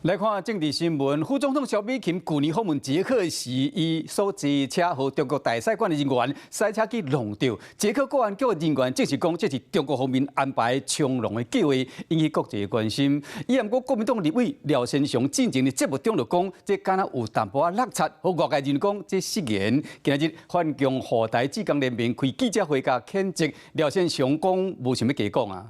來看政治新聞，副總統蕭美琴舊年訪問捷克時，伊所坐車予中國大使館的人員賽車去弄著。捷克國安局人員證實講，這是中國方面安排衝撞的計劃，引起國際關心。伊毋過國民黨立委廖先祥進前佇節目中就講，這敢若有淡薄仔落漆，予外界認為講這失言。今仔日反共護台志工聯盟開記者會共譴責，廖先祥講無想欲加講啊。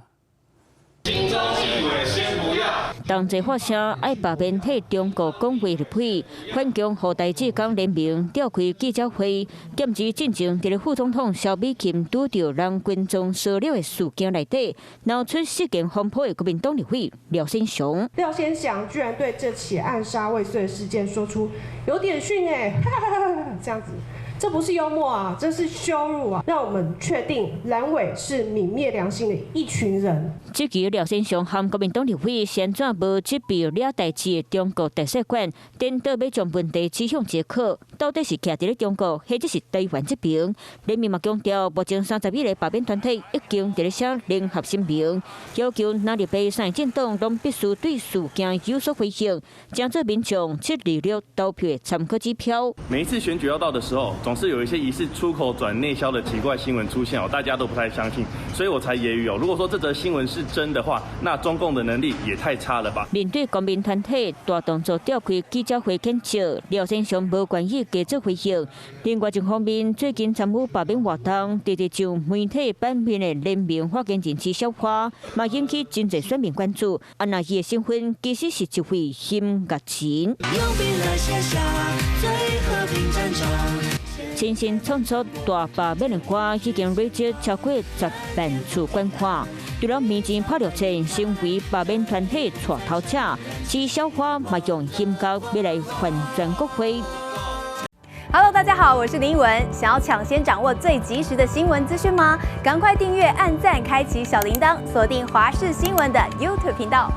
同齊發聲愛罷免替中國講話立委，反共護台志工聯盟召開記者會，劍指進前佇咧副總統蕭美琴拄著人群中騷擾的事件內底，鬧出失言風波的國民黨立委廖先祥。廖先祥居然對這起暗殺未遂事件說出有點遜欸，這樣子。這不是幽默啊，這是羞辱啊！讓我們確定藍委是泯滅良心的一群人。這期廖先祥和國民黨立委先怎無這筆掠代誌的中國大使館，顛倒欲將問題指向捷克，到底是徛佇咧中國，或者是台灣這邊？聯盟嘛強調，目前31個罷免團體已經佇咧寫聯合聲明，要求藍綠白三政黨攏必須對事件有所回應，將做民眾7/26投票的參考指標。每一次選舉要到的時候，總是有一些疑似出口轉內銷的奇怪新聞出現哦，大家都不太相信，所以我才揶揄哦。如果說這則新聞是真的話，那中共的能力也太差了吧？面對公民團體大動作召開記者會譴責，廖先祥無願意加做回應。另外一方面，最近參與罷免活動，直直上媒體版面的聯盟發言人徐小花，嘛引起真濟選民關注。啊，若伊的身份其實是一位音樂人。親身創作大罷免的歌，已經累積超過10萬次觀看。除了面前拍著戰，成為罷免團體帶頭者，徐小花嘛用音樂欲來翻轉國會。 Hello，大家好，我是林奕文。想要搶先掌握最及時的新聞資訊嗎？趕快訂閱、按讚、開啟小鈴鐺，鎖定華視新聞的 YouTube 頻道。